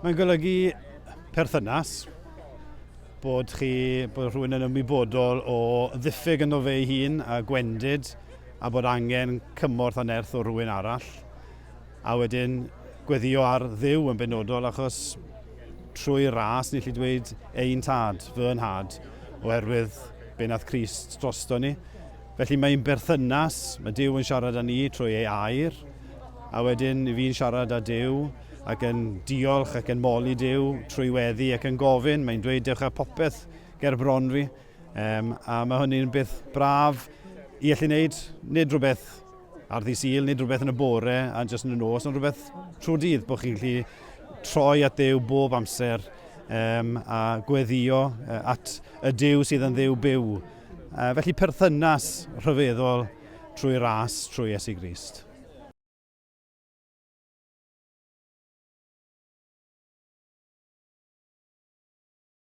Mae'n golygu perthynas, bod chi, bod rhywun yn ymwybodol o ddiffyg ynddo fe ei hun a gwendid, a bod angen cymorth a nerth o rhywun arall. A wedyn gweddio ar Dduw yn benodol, achos trwy ras ni allu dweud ein tad, fy nhad, oherwydd be nath Crist drosto ni. Felly mae'n berthynas, mae Duw yn siarad â ni trwy ei air, a wedyn fi'n siarad â Duw ac yn diolch ac yn moli Duw trwy weddi ac yn gofyn, mae'n dweud dewch â popeth ger bron fi. Um, a mae hynny'n beth braf i allu wneud, nid rhywbeth ar ddi Sul, nid rhywbeth yn y bore a jyst yn y nos, ond rhywbeth trwy dydd bod chi'n gallu troi at Dduw bob amser um, a gweddio at y Duw sydd yn Dduw byw. Felly perthynas rhyfeddol trwy ras, trwy Iesu Grist.